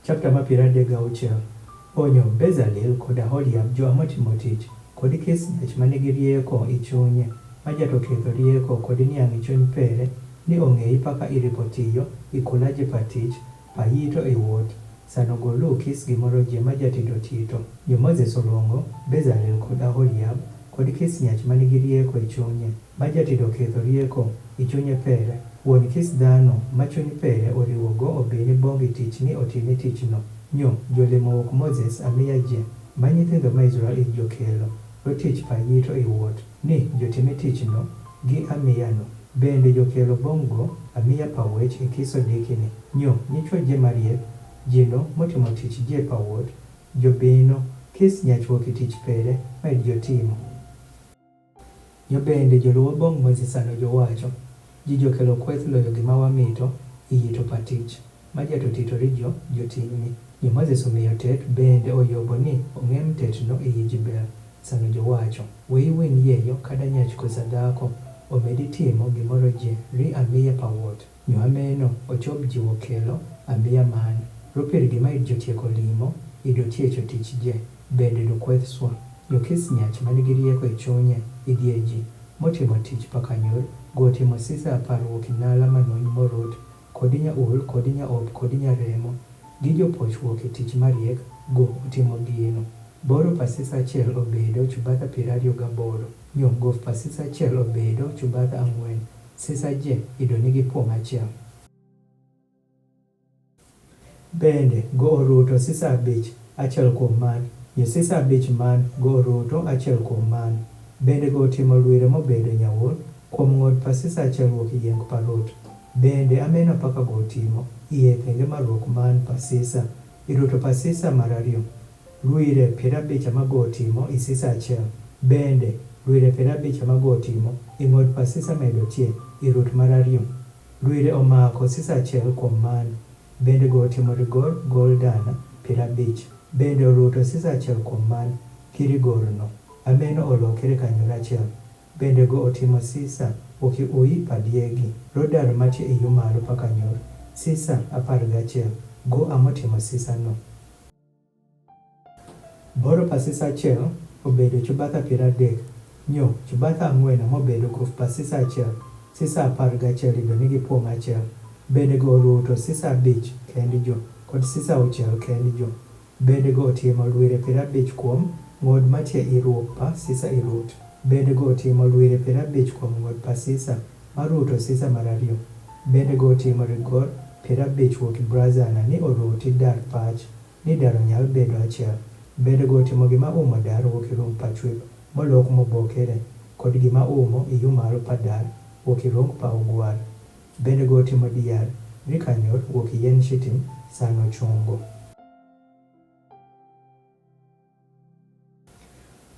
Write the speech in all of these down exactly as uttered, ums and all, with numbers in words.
Chapter ma piero adek gauchiel. Onyo Bezalel kod Aholiab, jo-amo timo tich, kod kis nyach ma nigi rieko e chunye, ma ja to ketho rieko kod niang' e chuny pere, ni ong'eyi paka iripo tiyo e kulaje pa tich, pa yito e wot, sano golu kis gimoro je ma ja tito tito. Nyo Moses oluongo Bezalel kod Aholiab, kod kis nyach ma nigi rieko e chunye, ma ja tito ketho rieko e chunye pere, wuon kis dhano ma chuny pere oriwo go obini bong' e tich ni otime tich no. Nyo jolimo wok Moses amiya je, ma nyithindo ma Israel ij jokelo, ro tich pa yito e wot, ni jotime tich no gi amiya no. Bende jokelo bong' go amiya pa wech e kiso diki ni. Nyo nyichwo je mariek, jino motimo tich je pa wot, jobino kis nyach wuok e tich pere ma ij jotimo. Nyo bende joluwo bong' Moses sano jowacho, ji jokelo kweth loyo gima wamito e yito pa tich, ma ja to tito ri jo jotime. Nyo Moses omiyo tet bende oyobo ni ong'e mtet no e yij bel, sano jowacho, weyi winy yeyo kada nyach kosa dhako, omedi timo gimoro je, ri amiya pa wot. Nyo ameno ochop ji wokelo amiya man, ro pir gima ij jotieko limo, ij dotiecho tich je, bende dokweth swa. Nyo kis nyach ma nigi rieko e chunye idhie ji, motimo tich pa kanyor, go otimo sisa apar wuok e nala manuny morot, kod nya ul, kod nya op, kod nya remo, gi jopuoch wuok e tich mariek, go otimo gino. Boro pa sisa achiel obedo chubatha piero ariyo gaboro, nyo gof pa sisa achiel obedo chubatha ang'wen, sisa je ido nigi puong' achiel. Bende go oruto sisa abich, achiel kuom man, nyo sisa abich man go oruto achiel kuom man. Bende go otimo lwire mobedo nyaur, kuom ng'od pa sisa achiel wuok e yeng pa rot. Bende ameno apaka go otimo iye thenge maruok man pa sisa, iruto pa sisa mar ariyo. Lwire piero abich ema go otimo i sisa achiel. Bende lwire piero abich ema go otimo i ng'od pa sisa medo tie i rut mar ariyo. Lwire omako sisa achiel kuom man. Bende go otimo rigor gol dana piero abich. Bende oruto sisa achiel kuom man gi rigor no. Ameno olokre kanyor achiel. Bende go otimo sisa wuok e uyi pa diegi, rodar matie e yo malo pa kanyor, sisa apar gachiel. Go amo timo sisa no. Boro pa sisa achiel obedo chubatha piero adek, nyo chubatha ang'wen mobedo gof pa sisa achiel, sisa apar gachiel ido nigi puong' achiel. Bende go oruto sisa abich kendi jo, kod sisa auchiel kendi jo. Bende go otimo lwire piero abich kuom ng'od matie i ruok pa sisa i rut. Bende go otimo lwire piero abich kuom ng'od pa sisa, maruto sisa mar ariyo. Bende go otimo rigor piero abich wuok i brazana ni oruti dar pach, ni dar onyal bedo achiel. Bende go otimo gima umo dar wuok i rung pa chwip molok mobokere, kod gima umo i yo malo pa dar wuok i rung pa ogwar. Bende go otimo diar ri kanyor wuok i yien shitim sano chungo.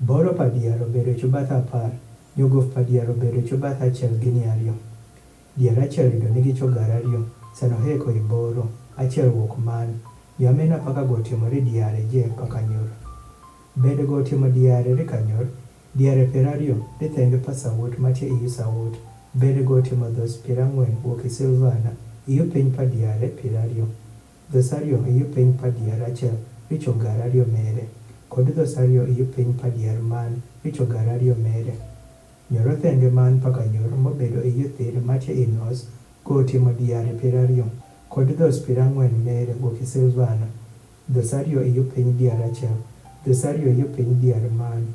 Boro pa diar obedo chubatha apar, nyo gof pa diar obedo chubatha achiel gi ni ariyo. Diar achiel ido nigi chogar ariyo, sano heko i boro, achiel wuok man, nyo ameno apaka go otimo ri diare je pa kanyor. Bende go otimo diare ri kanyor, diare piero ariyo ri thenge pa sawut matie i yo sawut. Bende go otimo dhos piero ang'wen wuok i silvana i yo piny pa diare piero ariyo. Dhos ariyo i yo piny pa diar achiel ri chogar ariyo mere, kod dhos ariyo i yo piny pa diar man ri chogar ariyo mere. Nyo ro thenge man pa kanyor mobedo i yo thir matie i nos go otimo diare piero ariyo, kod dhos piero ang'wen mere wuok i silvana. Dhos ariyo i yo piny diar achiel, dhos ariyo i yo piny diar man.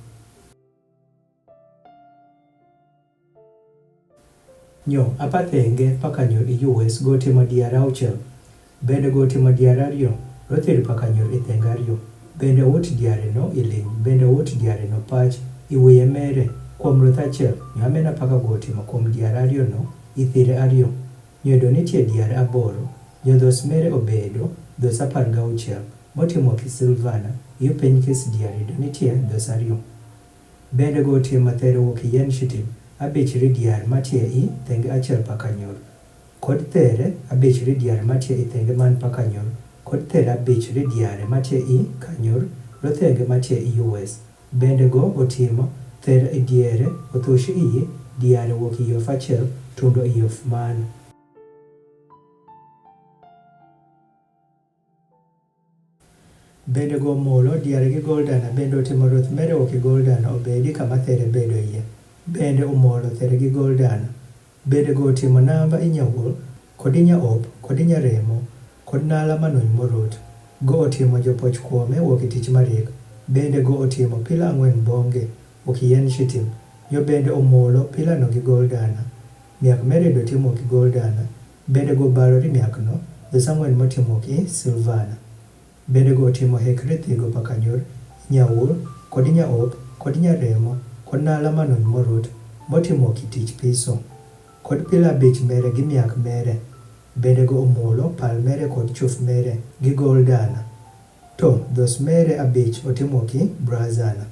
Nyo apa thenge pa kanyor i yo wes go otimo diare auchiel. Bende go otimo diare ariyo, ro thir pa kanyor i thenge ariyo. Bende owut diare no i liny, bende owut diare no pach, i wiye mere, kuom ruth achiel, nyo ameno apaka go otimo kuom diare ariyo no i thire ariyo. Nyo ido nitie diare aboro, nyo dhos mere obedo dhos apar gauchiel, motimo ki silvana, i yo piny kis diare ido nitie dhos ariyo. Bende go otimo there wuok i yien shitim, abich ri diar matie i thenge achiel pa kanyor, kod there abich ri diar matie i thenge man pa kanyor, kod there abich ri diare matie i kanyor, ro thenge matie i yo wes. Bende go otimo there i diere, othushi iyi diare wuok i yof achiel tundo i yof man. Bende go omolo diare gi goldana bende otimo ruoth mere wok i goldana obedi kama there bedo ye. Bende omolo there gi goldana. Bende go otimo namba inyawul kod inyaop kod inyaremo kod nala manuny morut. Go otimo jopoch kuome wok i tich marik. Bende go otimo pila angwen bonge wok i yen shitim. Nyo bende omolo pilano gi goldana. Miak mere dotimo wok i goldana. Bende go barori miakno dhos angwen motimo wok i silvana. Bende go otimo hekre thigo pakanyor inyawur kod inyaop kod inyaremo kod nala manuny morut motimo wok i tich piso. Kod pila abich mere gi miak mere. Bende go omolo pal mere kod chuf mere gi goldana. To dhos mere abich otimo wok i brazana.